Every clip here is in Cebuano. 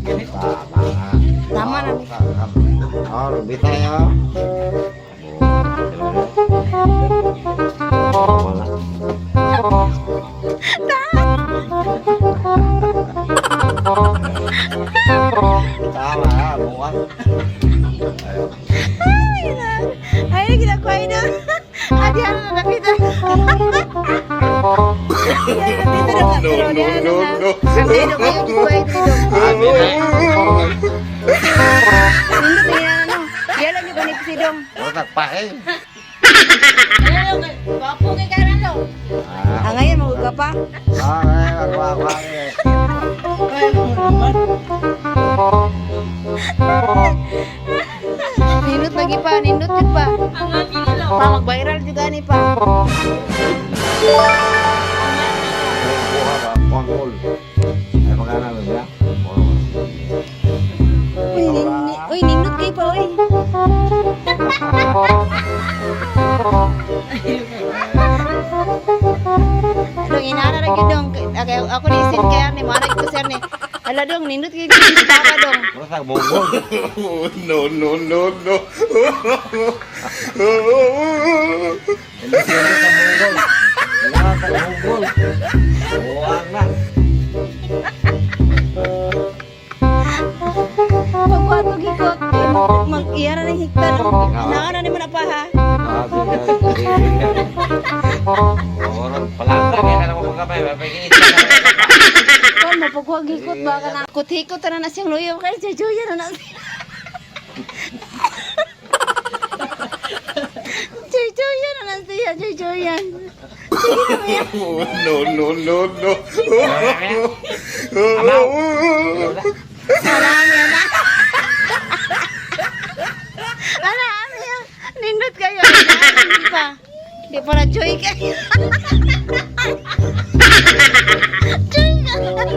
Tama na. Tama na. Oh, bitay oh. Wala. Tama ha, bukas. Ay, na. Ay, ginagawa na. Adi, ano na nakita? No, no, no, no. Ang kayo kayo dito. Ah, bitay. Nindot na yan, ano. Yala nyo ganito si Dong. Utak pa eh. Ano, gwapo kay karan lo. Ah, Ah, ngayon, maguga pa. ah, eh, wag, wag, wag, eh. Nindot lagi pa, nindot yun pa. Ang aking lo. Pa, mag-viral juga ni pa. Buha ba, pangkol. Ay, magana ba siya? Uy, uy, nindot kayo pa, uy. Dong, inana lagi dong. Ako ni isin kaya ni, mana ko sir ni. Ala dong, nindot kayo dito para dong. Terus tak bonggol. No, no, no, no. Hindi siya sa bonggol. Wala sa bonggol. Buwang na. Pagwato gikot, mag iyara ng hikta dong. Inaana ni mo na pa ha. Ah, sige, sige, sige. Orang palangka kaya ka naman magkapay. Mapagiit ka na. Kon mapagwa gikot ba ka na. Kuthikot na na siyang luyo kay jujuyan na na siya. Jujuyan na na siya, jujuyan. Sige na yan. No, no, no, no. Amaw. Marami na. Marami yan. Nindot kayo. Hindi pa. Hindi pa na joy kayo. Joy ka.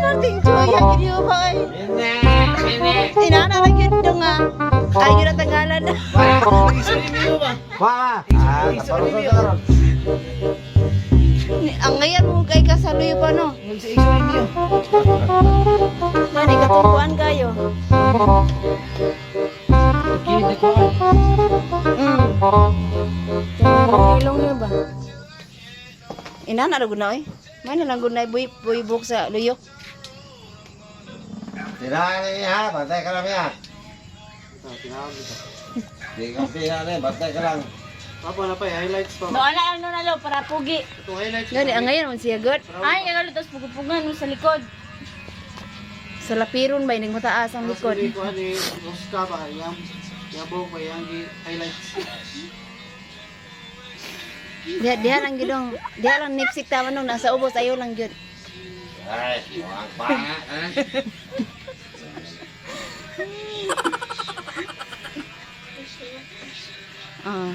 Marting joy ang ginyo ba kayo? Tinana na yun dong ah. Ayaw na tagalan na. Wah. Ah, taparusa sa karon. Ang ngayon mo kay kasaluyo pa no. Mani katupuan kayo. Ilong yun ba? Inana ra gud na oy. May na lang gud na buy buybok sa luyok. Tirahan niya ha, bantay ka lang niya. Di ka pila na, bantay ka lang. Apo na pa, highlights pa. No, ala ano na lo para pugi. Itong highlights. Gani ang ngayon man siya good. Ay, ang tapos pugupugan mo sa likod. Sa lapiron ba ining mataas ang likod. Hindi ko ani Oscar ba yang yabo ba yang highlights. Diha diha lang gyud dong. Diha lang nipsik taman nung nasa ubos ayo lang gyud. Ay, buwang pa nga, eh. Ah.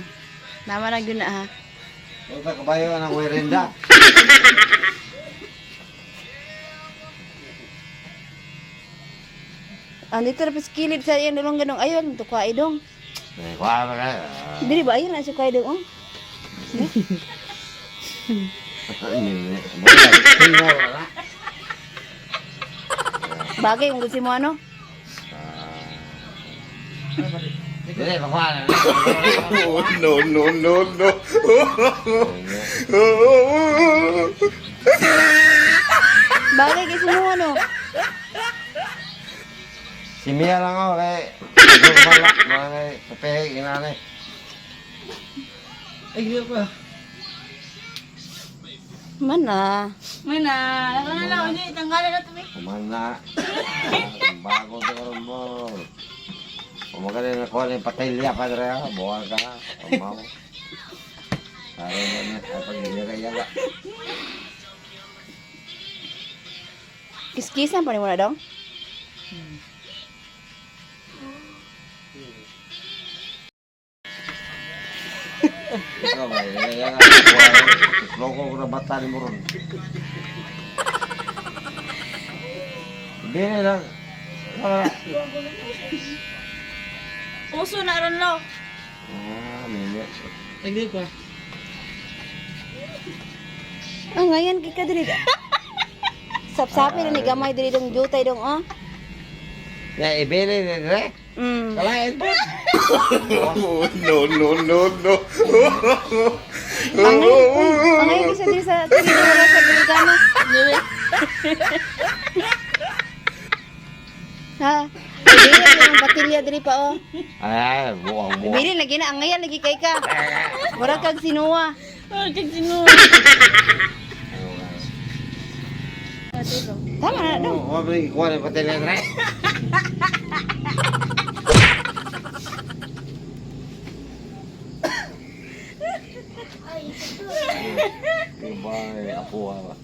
Tama na gyud na ha. Punta kabayo ng werenda. Andito na sa kilid sa iyang dulong ganong ayon to kuha idong. Eh, kuha mo na. Dili ba ayon na siya kuha idong oh. Bagay kung gusto mo ano. Dili, makuha na. No, no, no, no. Bagay kay mo ano. Si Mia lang ako, kay normal lang, mga kape, inane. Ay, hindi pa. Mana. Mana, ano na lo, hindi tanggalan na to. Kumana. Bago to karon mo. Kumakain na kuha ni patilya padre ha, buwang ka. Umaw. Aron na niya, ay pag-iyaga-yaga. Kiskisan pa ni mo na dong. Ikaw ba, yaga-yaga. Loko ko na bata ni mo ron. Bini lang. Wala. Uso na ron lo. Ah, mimi. Ay, hindi pa. Ah, ngayon kay ka dili. Sapsapi na ni gamay diri dong jutay dong oh. Ya, ibili ni dire. Kalain po. Oh, no, no, no, no. Angay, angay kasi diri sa tinidora sa Dominicana. Ha? Ibili na ang patilya diri pa oh. Ay, buang buang. Ibili lagi na angay lagi kay ka. Mura kag sinuwa. Ay, kag sino. Tama na dong. Oh, wala kuha ni patilya dire. Iba, apo ba?